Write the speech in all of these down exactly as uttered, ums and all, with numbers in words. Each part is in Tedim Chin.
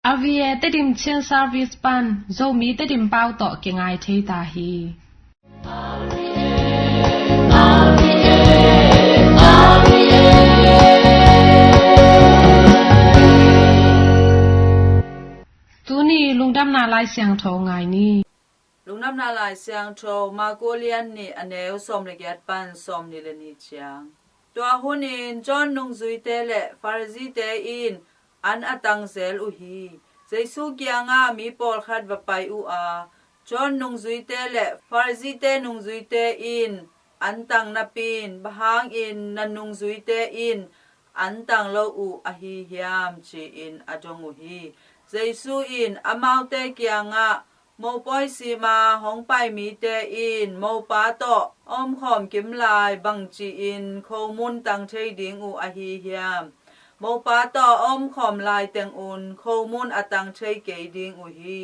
R V A Tedim Chin Service pan Zomi Tedim pau tawh kingai thei ta hi. Tuni lungdamna Lai Siangtho ngai ni. Lungdamna Lai Siangtho, Marku lian nih, a neu sawm le giat pan sawm nih le nih ciang. Tua hunin John nungzuite le Pharisee-te in an a tang zel uh hi. Jesu kiangah mi pawlkhat va pai uh a, John nungzuite le Pharisee-te nungzuite in an tang napi-in, "Bang hangin na nungzuite in an tang lo uh ahi hiam?" ci-in a dong uh hi. Jesu in amaute kiangah, "Mopawi sima hong pai mite in mopa tawh a omkhawm kim lai bangci-in khomun tang thei ding uh ahi hiam? Mopa tawh a omkhawm laiteng un khomun a tang thei kei ding uh hi.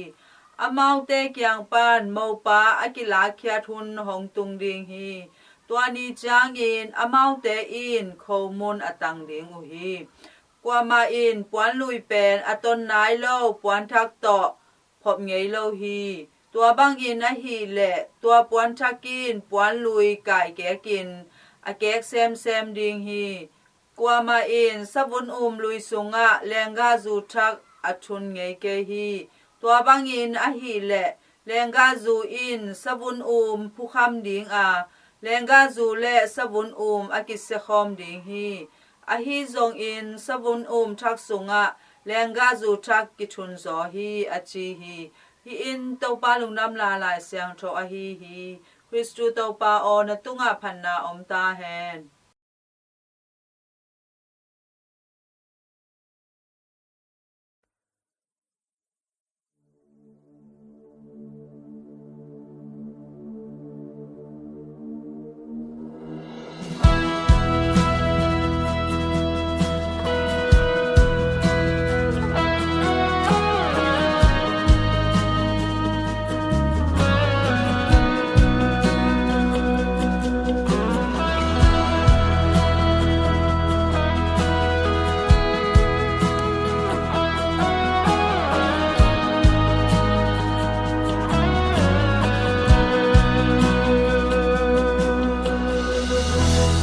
Amaute kiang pan mopa a kilakkhiat hun hong tung ding hi. Tua ni ciangin amaute in khomun a tang ding uh hi. Kuamah in puanlui pen a ton nai lo puanthak tawh phop ngei lo hi. Tua bangin ahih leh tua puanthak in puanlui kaikekin a kek semsem ding hi. Kuamah in savun um lui sungah lenggahzu thak a thun ngei kei hi. Tua bangin ahih leh lenggahzu in savun um phukham ding a, lenggahzu le savun um a kisiakhawm ding hi. Ahi zongin savun um thak sungah lenggahzu thak kithun zaw hi," a ci hi. Hih in Topa lungdamna Lai Siangtho ahi hi. Khristu Topa aw, na tungah phatna om ta hen.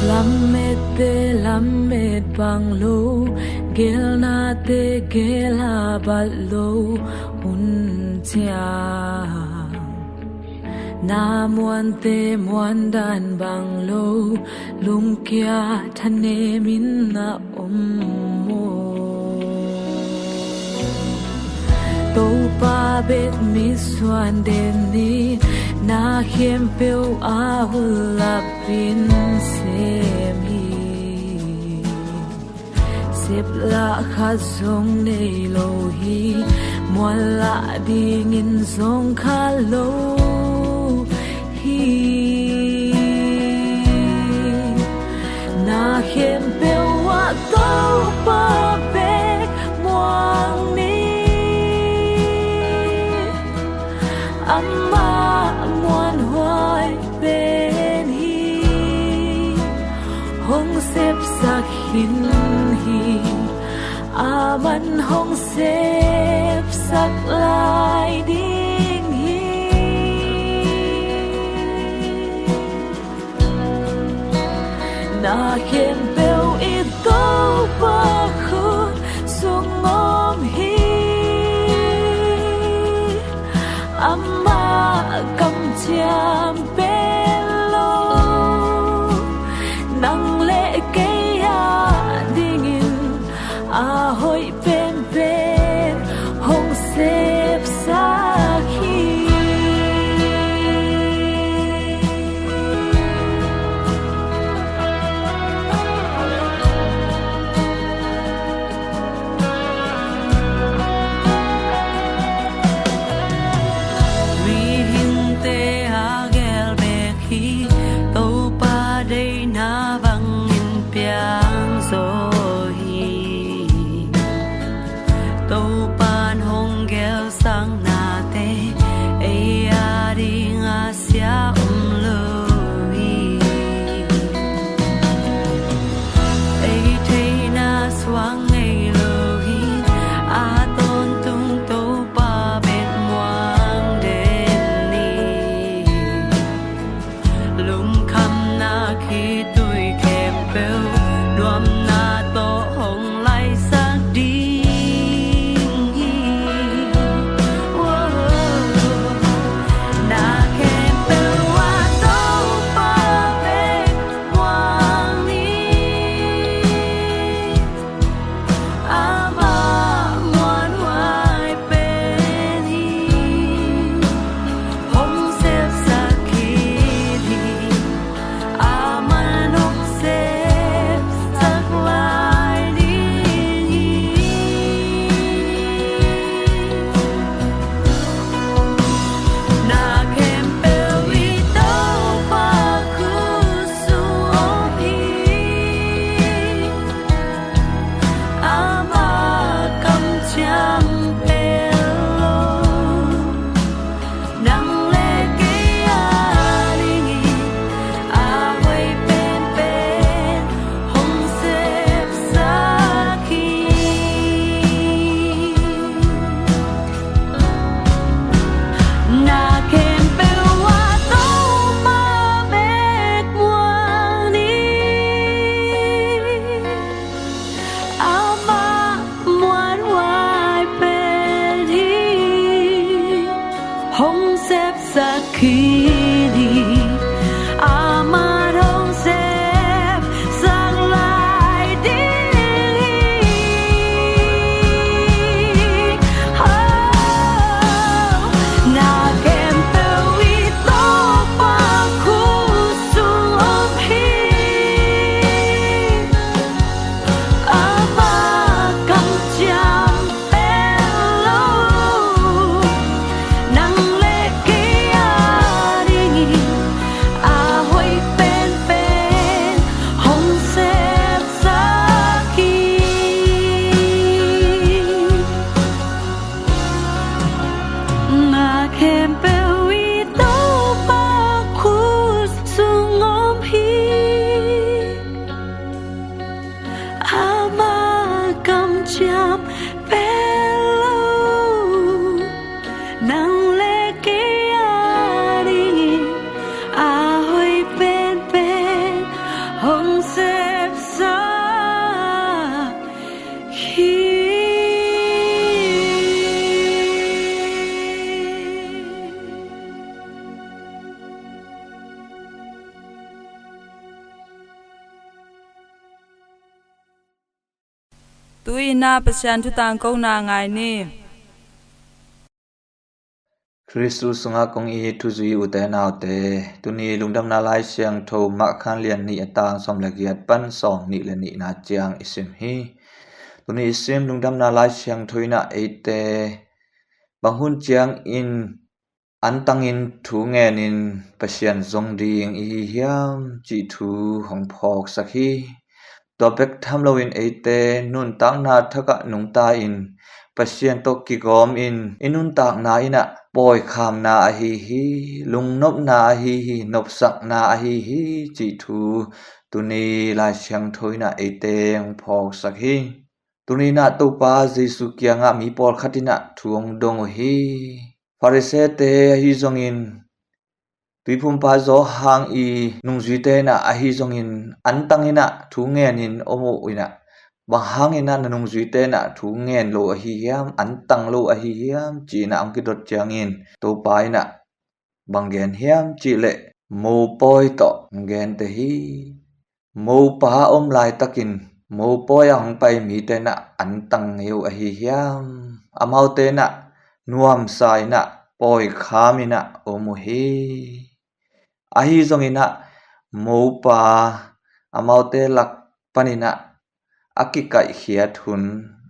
Lammette lammet bang lo, gelnate gel a bat lo hun ciang, na muante muandan bang lo, lungkia thanemin na om maw? Topa bek mitsuan den ni, na khempeuh a hun lapin sem hi. Sep lah khat zong nei lo hi, mual lah dingin zong kha lo hi. Na khempeuh ah Topa bek muang ni. Amah muanhuai pen hi, hong sepsak khin hi. Aman hong sepsak lai ding hi. Na khempeuh i Topa khut sung om hi. Amah kamciam pen lo, nang le kei a dingin a hoih penpen hong sepsak hi. Mihingte a gel be Sepsak hi ni, aman hong sepsak lai ding hi. Oh, na khempeuh i Topa khutsung om hi. Ama kamciam pen lo, nang le kei a dingin a hoih penpen hong sepsak hi. Na khempeuh i Topa khutsung om hi. Ama kamciam pen lo, nang le kei a dingin a hoih penpen hong sepsak hi. Tu-in ah Pasian thu tangkona ngai ni. Khristu sungah kong it thuzui ute naute, tuni Lungdamna Lai Siangtho Mark khanglian nih a tang sawm le giat pan sawm nih le nihna ciang i sim hi. Tuni i sim Lungdamna Lai Siangtho in ah eite bang hun ciangin antangin thu ngenin Pasian zong ding i hi hiam cih thu hong phawksak hi. Tua bek tham loin eite nuntakna thakah nungta-in Pasian tawh kigawmin i nuntakna in ah pawikhamna ahi hi, lungnopna ahi hi, nopsakna ahi hi cih thu tuni Lai Siangtho in ah eite hong phawksak hi. Tuni in ah Topa Jesu kiangah mi pawlkhat in ah thu hong dong uh hi. Farisee-te ahi zongin, Tuiphumpa Johan i nungzuite in ah ahi zongin antang in ah thu ngenin om uh in ah, bang hangin ah na nungzuite in ah thu ngen lo ahi hiam, antang lo ahi hiam ci-in ah hong kidot ciangin Topa in ah bang gen hiam cih leh mopawi tawh hong gente hi. Mopa a om laitakin mopawi a hong pai mite in ah antang ngei uh ahi hiam? Amaute in ah nuamsa in ah pawikham in ah om uh hi. Ahi zongin ah mopa amaute lak panin ah a kikaihkhiat hun,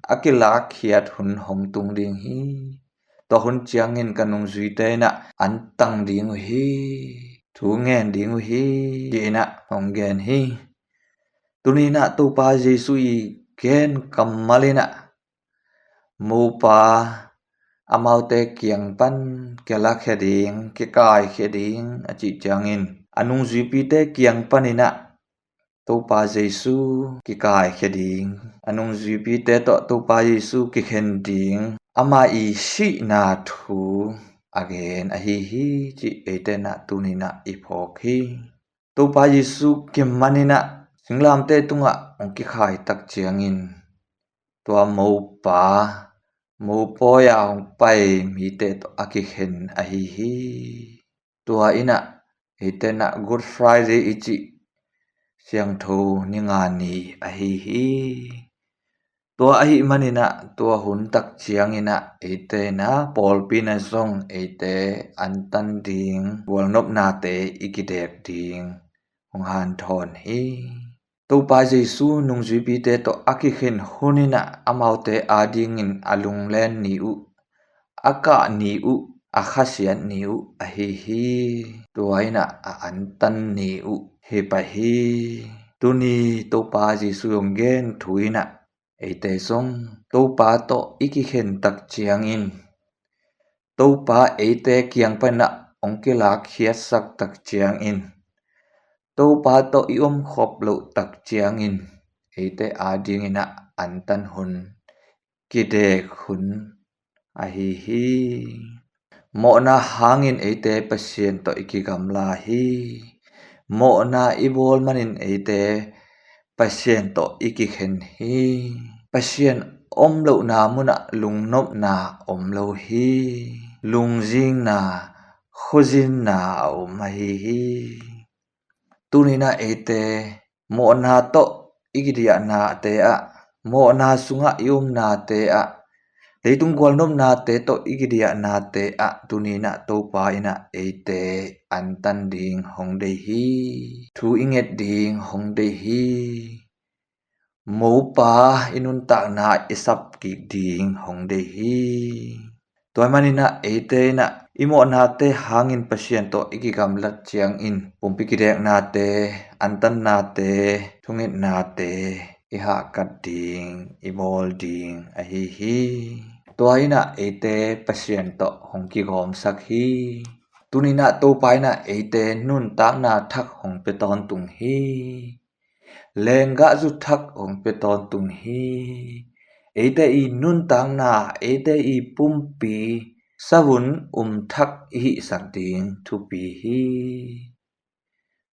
a kilakkhiat hun hong tung ding hi. Tua hun ciangin ka nungzuite in ah antang ding uh hi, thu ngen ding uh hi ci-in ah hong gen hi. Tuni in ah Topa Jesu i gen kammal in ah mopa amaute kiang pan kilakhia ding, kikaikhia ding a cih ciangin a nungzuipite kiang panin ah Topa Jesu kikaikhia ding, a nungzuipite tawh Topa Jesu kikhen ding, ama i sihna thu a gen ahi hi cih eite in ah tuni in ah i phawk hi. Topa Jesu kiman in ah singlamteh tungah hong kikhaitak ciangin tua mopa, mopawi a hong pai mite tawh a kikhen ahi hi. Tua in ah eite in ah Good Friday i cih siangtho ni nga ni ahi hi. Tua ahih manin ah tua hun tak ciangin ah eite in ah pawlpi in ah zong eite antan ding gualnopnate i kidek ding hong hanthawn hi. Topa Jesu nungzuipite tawh a kikhen hun in ah amaute adingin a lunglen ni uh, a kah ni uh, a khasiat ni uh ahi hi. Tua in ah a antan ni uh hi pah hi. Tuni Topa Jesu hong gen thu in ah eite zong Topa tawh i kikhen tak ciangin, Topa eite kiang pan ah hong kilakkhiatsak tak ciangin, Topa tawh i omkhop loh tak ciangin eite adingin ah antan hun, kidek hun ahi hi. Mawhna hangin eite Pasian tawh i kigamla hi. Mawhna i bawl manin eite Pasian tawh i kikhen hi. Pasian om lohna munah lungnopna om lo hi. Lungzingna, khuazinna a om ahi hi. Tuninah eite mawhna tawh i kidiahnate ah, mawhna sungah i umnate ah, leitung gualnopnate tawh i kidiahnate ah tuninah Topa innah eite antan ding hong dei hi. Thu i nget ding hong dei hi. Mopa i nuntakna i sap kik ding hong dei hi. Tua maninah eite innah i mawhnate hangin Pasian tawh i kigamlat ciangin pumpi kideknate, antannate, thungetnate i hahkat ding, i bawl ding ahi hi. Tua innah eite Pasian tawh hong kigawmsak hi. Tuninah Topa innah eite nuntakna thak hong pia tawntung hi. Lenggahzu thak hong pia tawntung hi. Eite i nuntakna, eite i pumpi savun um thak i hihsak ding thupi hi.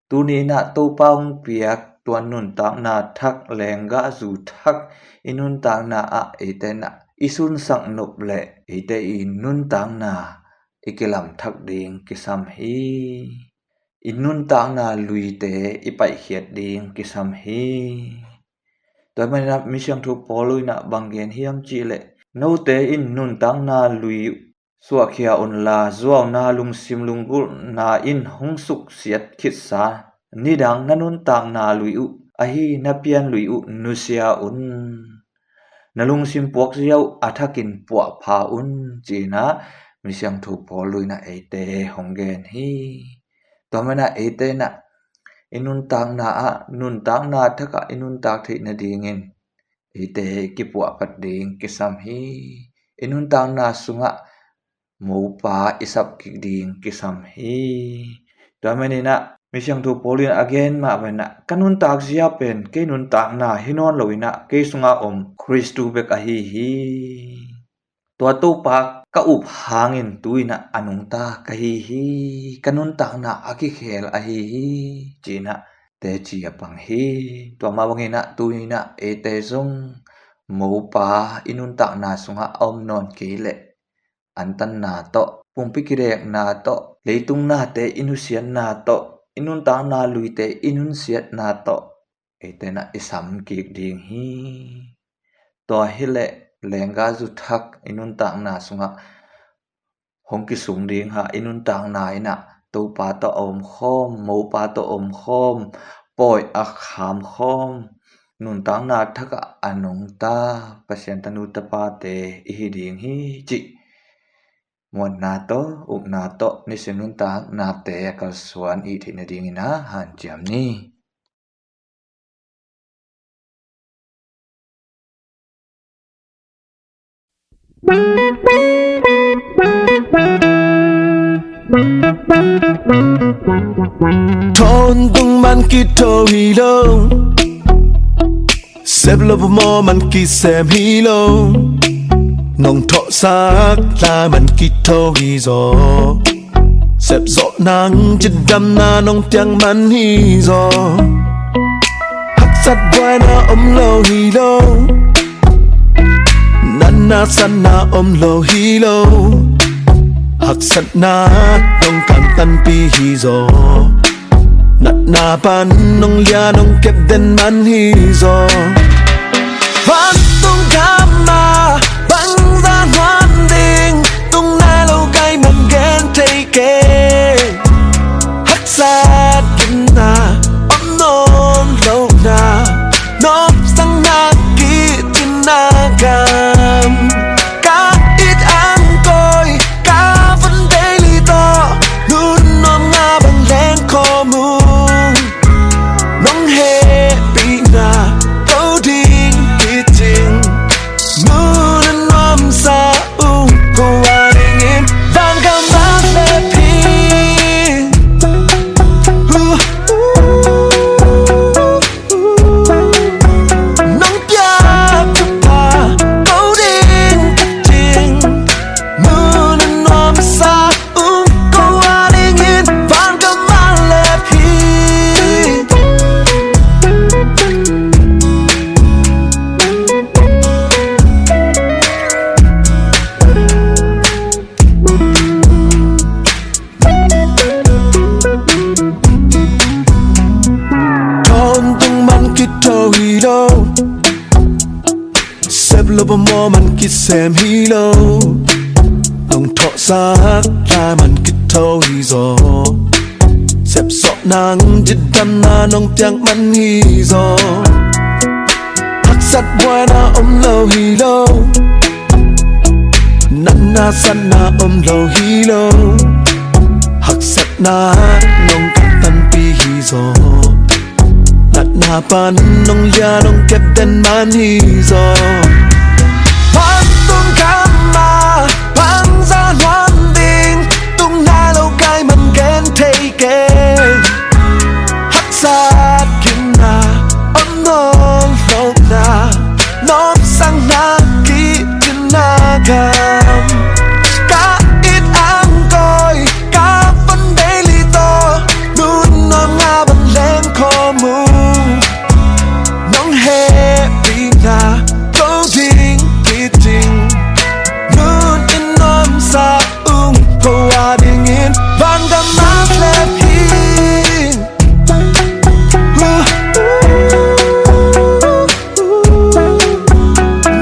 Tuninah Topa hong piak tua nuntakna thak, lenggahzu thak i nuntakna ah eite innah i sunsak nop leh eite i nuntakna i kilam thak ding kisam hi. I nuntakna luite i paihkhiat ding kisam hi. Tua maninah Misiangtho Paul innah bang gen hiam cihleh, note in nuntakna lui suahkhia unla, zuauna lungsim lunggulhna in hong suksiat khitsa nidang na nuntakna lui uh ahi na pian lui uh nusia un. Na lungsim puakzia uh a thakin puahpha un, cinah Misiangtho Paul innah eite hong gen hi. Tua maninah eite innah i nuntakna ah, nuntakna thakah i nuntak theih nadingin eite kipuahpat ding kisam hi. I nuntakna sungah mopa i sap kik ding kisam hi. Tua maninah Misiangtho Paul in a gen mah banah, ka nuntak zia pen kei nuntakna hi nawn lo innah kei sungah om Khristu bek ahi hi. Tua Topa ka up hangin tu innah a nungta ka hi hi. Ka nuntakna a kikhel ahi hi, cinah teci a pang hi. Tua mah banginah tu innah eite zong mopa i nuntakna sungah a om nawn kei leh antanna tawh, pumpi kidekna tawh, leitung nate i nusiatna tawh, i nuntakna luite i nunsiatna tawh eite innah i sam kik ding hi. Tua hileh lenggahzu thak i nuntakna sungah hong kisung ding ha. I nuntakna innah Topa tawh a omkhawm, mopa tawh a omkhawm, pawi a khamkhawm, nuntakna thakah a nungta Pasian tanu tapate i hi ding hi cih muanna tawh, upna tawh nisim nuntaknate a kalsuan i theih nadingin a hanciam ni. Tawntung man kitho hi lo, sep lo phamawh man kisem hi lo, nong thawhsak lai man kitho hi zaw. Sepzawh nang cidamna nong tiang man hi zaw. Haksat buaina om lo hi lo, natna satna om lo hi lo. Haksatna nong kantanpih hi zaw. Natna pan nong lia nong kep den man hi zaw. Vantung gam ah bangzah nuam ding, tung nai lo kai man gen thei kei. Haksat gimna om nawn lo na, nopsakna kicinna gam, ka it ang koi ka van dei li tawh, nun nuam nga bang leng khawm uh. Nong hehpihna to ding hi cing, nun a nuamsa uh ko a dingin, van gam ah leh phi Pawmaw man kisem hi lo, nong thawhsak lai man kitho hi zaw. Sepsawh nang cidamna nong tiang man hi zaw. Haksat buaina om lo hi lo, natna satna om lo hi lo. Haksatna nong kantanpi hi zaw, natna pan nong lia nong kep den man hi zaw. Pan tung kama pan za nuam ding, tung na lo kai man gen thei kei. Haksat kinna om nawn lohna, nopsakna kicinna kam. Ka it ang koi ka fon daily to, nun nuam nga bang leng khomu. Nong hehpihna ko ding kiting, nun in nuamsa ung ko a dingin van ka mak lep hi.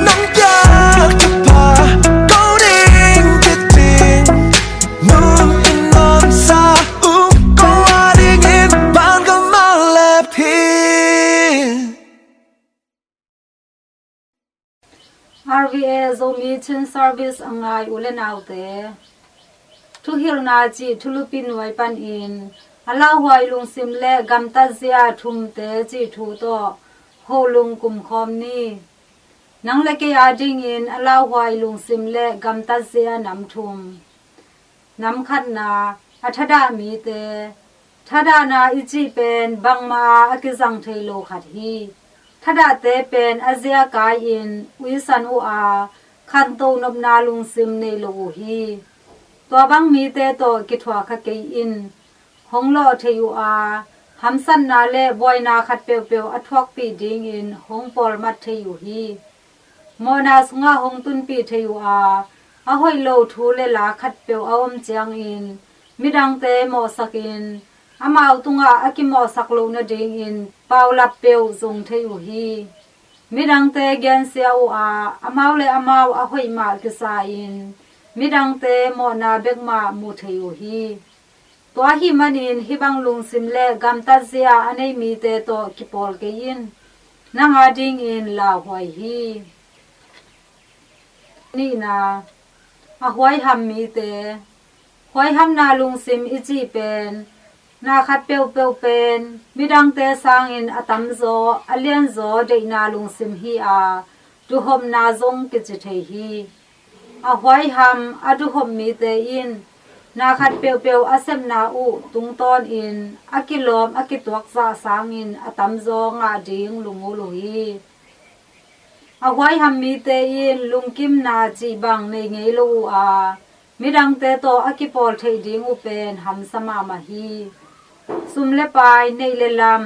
Nang piak ka pha ko ding kiting, nun in nuamsa ung ko a dingin van ka mak lep hi. R V A Zomi Chin Service a ngai u le naute, thuhilhna cih thulupi nuai panin a lauhuai lungsim le gamtat zia thumte cih thu tawh hoh lung kumkhawm ni. Nang le kei a dingin a lauhuai lungsim le gamtat zia nam thum. Nam khatna, a thadah mite. Thadahna i cih pen bangmah a kizang thei lo khat hi. Thadahte pen a zia kai-in uisan uh a, khanto nopna lungsim nei lo uh hi. Tua bang mite tawh kithuah kha kei in. Hong lawh thei uh a, hamsatna le buaina khat peuhpeuh a thuakpih dingin hong pawlmat thei uh hi. Mawhna sungah hong tunpih thei uh a, a hoih lo thu le la khatpeuh a om ciangin midangte mawhsakin amau tungah a kimawhsak loh nadingin paulap peuh zong thei uh hi. Midangte gensia uh a, amau le amau a hoih mah kisa-in midangte mawhna bek mah mu thei uh hi. Tua ahih manin hih bang lungsim le gamtat zia a nei mite tawh kipawl kei in. Nang a dingin lauhuai hi. Nihna, a huaiham mite. Huaihamna lungsim i cih pen na khat peuhpeuh pen midangte sangin a tamzaw a lianzaw deihna lungsim hi a, duhhopna zong kici thei hi. A huaiham a duhhop mite in na khat peuhpeuh a sepna uh tungtawnin a kilawm a kituak zah sangin a tamzaw ngah ding lungul uh hi. A huaiham mite in lungkimna cih bang nei ngei lo uh a, midangte tawh a kipawl theih ding uh pen hamsa mahmah hi. Sum le pai, neih le lam,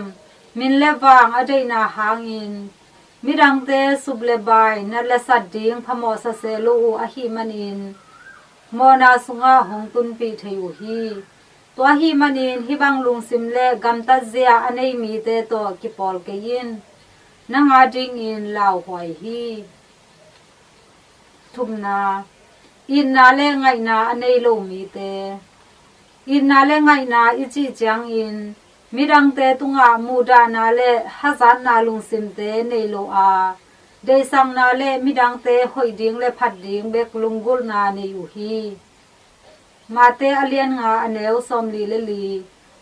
min le vang a deihna hangin midangte sup le bai, nat le sat ding phamawh sa se lo uh ahih manin mawhna sungah hong tunpih thei uh hi. Tua ahih manin hih bang lungsim le gamtat zia a nei mite tawh kipawl kei in. Nang a dingin lauhuai hi. Thumna, itna le ngaihna a nei lo mite. Itna le ngaihna i cih ciangin midangte tungah muhdahna le hazatna lungsimte nei lo a, deihsakna le midangte hoih ding le phat ding bek lunggulhna nei uh hi. Mate a lian nga a neu sawmli le li.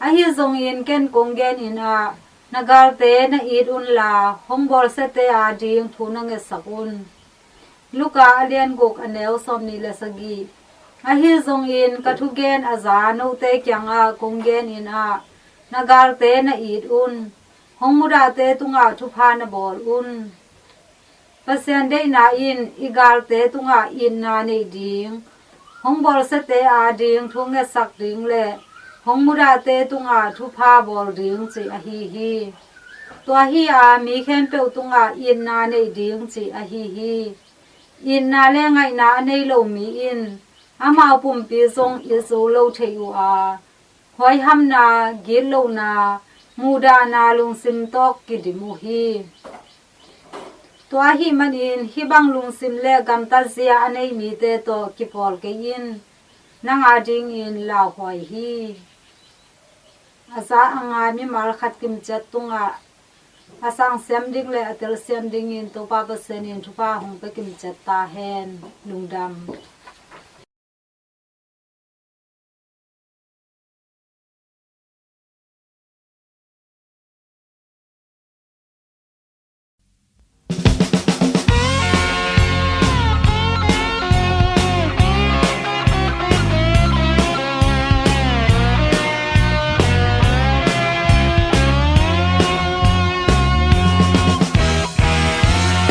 Ahi zongin ken kong genin ah, na galte na it unla, hong bawlsiate a ding thu na ngetsak un. Luka a lian guk a neu sawmni le sagih. Ahi zongin ka thugen a za note kiangah kong genin ah, na galte na it un. Hong mudahte tungah thupha na bawl un. Pasian deihna in i galte tungah itna neih ding, hong bawlsiate a ding thu ngetsak ding le hong mudahte tungah thupha bawl ding cih ahi hi. Tua hi a mi khempeuh tungah itna neih ding cih ahi hi. Itna le ngaihna a nei lo mi in amau pumpi zong it zo lo thei uh a, huaihamna, gitlohna, muhdahna lungsim tawh kidim uh hi. Tua ahih manin hih bang lungsim le gamtatzia a nei mite tawh kipawl kei in. Nang a dingin lauhuai hi. A za a ngai mimal khat kimciat tungah a sang siam ding le a tel siam dingin Topa Pasian in thupha hong pia kimciat ta hen. Lungdam.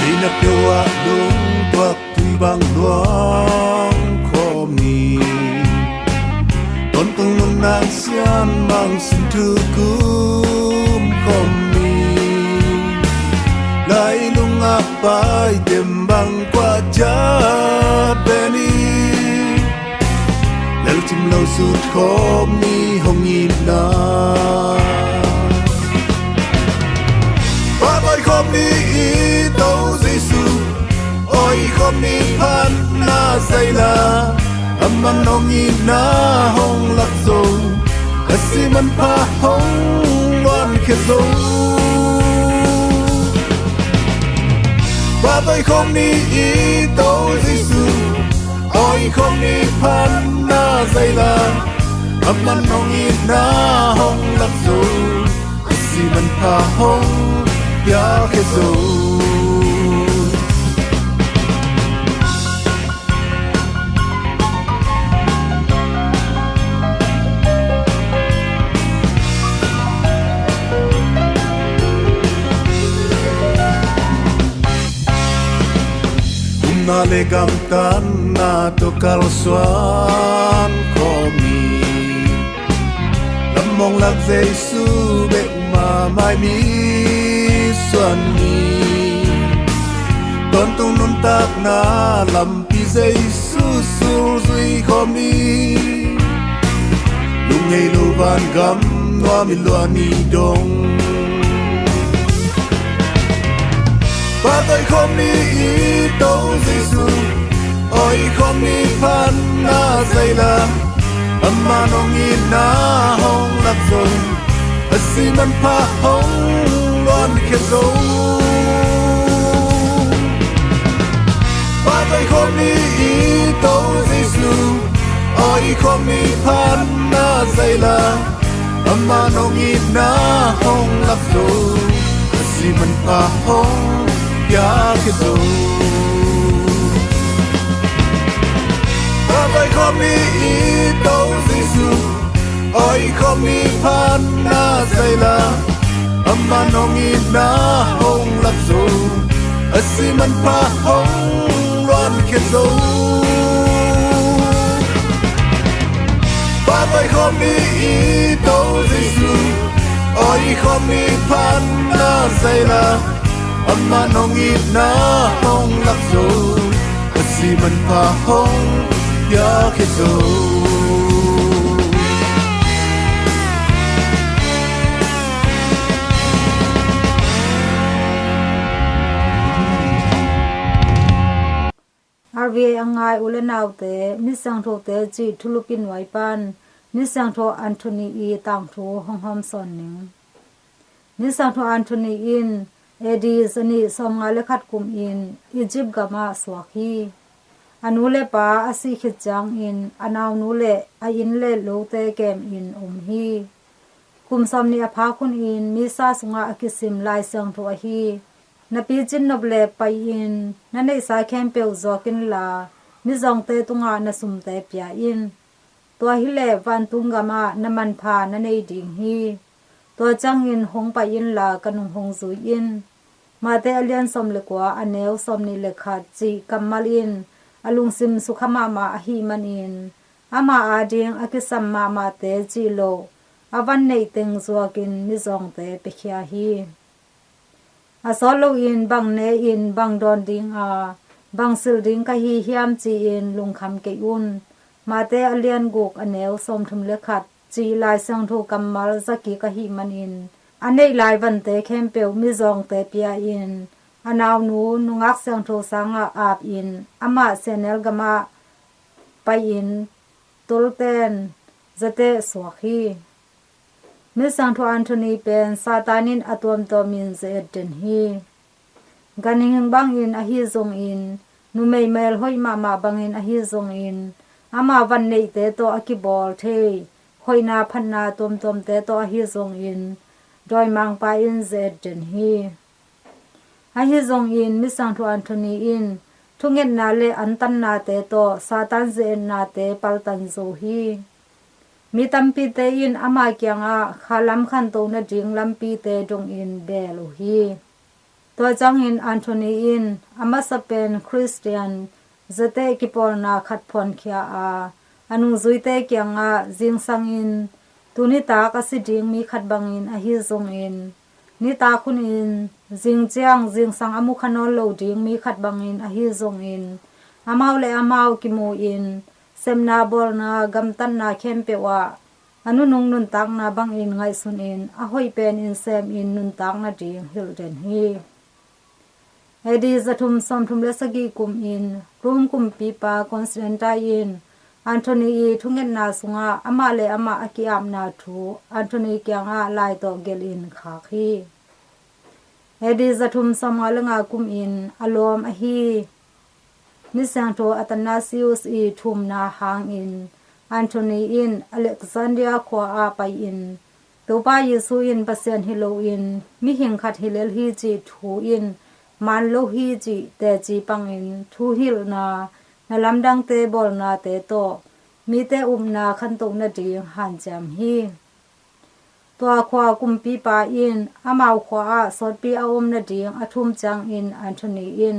Ina peuh ah lungtuak tui bang luang khawm ni. Tawntung nunnak sian mang sin thu kum khawm ni. Lailung ah pai tem bang kua ciat pen ni. Lelcim lo sut khawm ni hong itna. Pahtawi khawm ni i To Jesu. Awi khawm ni phatna zaila. Aman hong itna hong lak zo. A si manpha hong luankhia zo. Pahtawi khawm ni i To Jesu. Awi khawm ni phatna zaila. Aman hong itna hong lak zo. A si manpha hong piakhia zo. Upna le gamtatna tawh kalsuan khawm ni. Lam hong lak Jesu bek mah mai mi suan ni. Tawntung nuntakna lampi Jesu sul zui khawm ni. Lungngeih lo vangam nuam i luah ni dong. Pahtawi khawm ni i To Jesu. Awi khawm ni phatna zaila. Aman hong itna hong lak zo. A si manpha hong luankhia zo. Pahtawi khawm ni i To Jesu. Awi khawm ni phatna zaila. Aman hong itna hong lak zo. A si manpha hong piakhia zo. Pahtawi khawm ni i To Jesu. Awi khawm ni phatna zaila. Aman hong itna hong lak zo. A si manpha hong luankhia zo. Pahtawi khawm ni i To Jesu. Awi khawm ni phatna zaila. Aman hong itna hong lak zo. A si manpha hong piakhia zo. R V A a ngai u le naute, misiangthote cih thulupi nuai pan misiangtho Anthony i tangthu hong hawmsawn ning. Misiangtho Anthony in A D zanih sawmnga le khat kumin Egypt gamah suak hi. A nu le pa a sih khit ciangin a naunu le a inn le lote kemin om hi. Kum sawmnih a phak hunin misa sungah a kisim Lai Siangtho ahi: Na picin nop le pai-in na neihsa khempeuh zuak inla, mizawngte tungah na sumte pia in. Tua hileh vantung gamah na manpha na nei ding hi. Tua ciangin hong pai inla ka nung hong zui in. Matthai a lian sawm le kua a neu sawmnih le khat cih kammal in a lungsim sukha mahmah ahih manin, ama ading a kisam mahmahte cih loh a van neih teng zuakin mizawngte piakhia hi. A sawt loin bang ne-in bang dawn dinga bang silh ding ka hi hiam ci-in lungkham kei un. Matthai a lian guk a neu sawmthum le khat cih Lai Siangtho kammal zakik ahih manin, a neih lai vante khempeuh mizawngte pia-in a naunu nungak siangtho sangah aap in amah sehnel gamah pai-in tolten zate suak hi. Misiangtho Anthony pen Satan in a tuamtuamin ze-et den hi. Ganhing bangin ahi zongin, numei mel hoih mahmah bangin ahi zongin, ama van neihte tawh a kibawl thei hoihna phatna tuamtuamte tawh ahi zongin, dawimangpa in ze-et den hi. Ahi zongin Misiangtho Anthony in thungetna le antannate tawh Satan ze-etnate paltan zo hi. Mi tampite in ama kiangah khalam khanto nading lampite dongin beel uh hi. Tua ciangin Anthony in a masa pen Khristian zate kipawlna khat phuankhia a, a nungzuite kiangah zingsangin tuni tak a si ding mi khat bangin ahi zongin, nitak hunin zingciang zingsang a mukha nawn lo ding mi khat bangin ahi zongin, amau le amau kimu-in sepna bawlna gamtatna khempeuh ah a nunung nuntakna bangin ngaihsunin a hoih penin semin nuntak nading hilh den hi. A.D. zathum sawmthum le sagih kumin Rome kumpipa Constantine in Anthony i thungetna sungah amah le amah a ki-apna thu Anthony kiangah lai tawh gelhin khak hi. A.D. zathum sawmnga le nga kumin a lawm ahi Misiangtho Athanasius i thumna hangin Anthony in Alexandria khua ah pai-in Topa Jesu in Pasian hi loin mihing khat hi lel hi cih thu in maan lo hi cih teci pangin thuhilhna na lamdangte bawlnate tawh mite upna khantoh nading hanciam hi. Tua khua kumpipa in amau khua ah sawtpi a om nading a thum ciangin Anthony in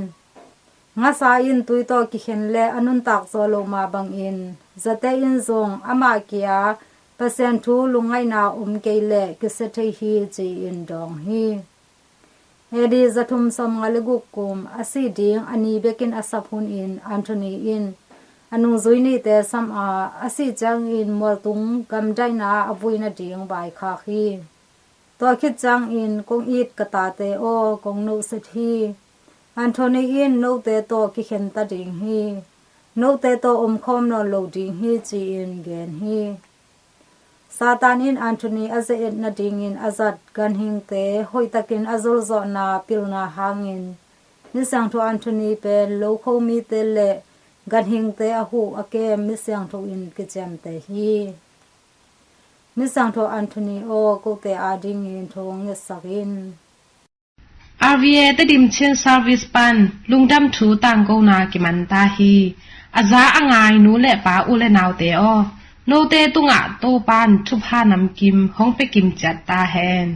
ngasa in tui tawh kikhen le a nuntak zaw lo mah bangin zate in zong amah kia Pasian thu lungngaihna om kei leh kisia thei hi ci-in dawng hi. A.D. zathum sawmnga le guk kum a sih ding a ni bekin a sap hunin Anthony in a nungzui nihte sam a, a sih ciangin mualtung gamdaihna a vui nading vaikhak hi. Tua khit ciangin kong it ka tate aw, kong nohset hi. Anthony in note tawh kikhenta ding hi. Note tawh omkhawm nawn lo ding hi ci-in gen hi. Satan in Anthony a ze-et nadingin a zat ganhingte hoihtakin a zolzawhna pilna hangin Misiangtho Anthony pen lokho mite le ganhingte a huh a kem misiangtho in kiciamteh hi. Misiangtho Anthony aw, kote adingin thu hong ngetsak in. RVA Tedim Chin Service pan lungdam thu tangkona kiman ta hi. A za a ngai nu le pa u le naute aw, note tungah Topan thupha namkim hong pia kim ciat ta hen.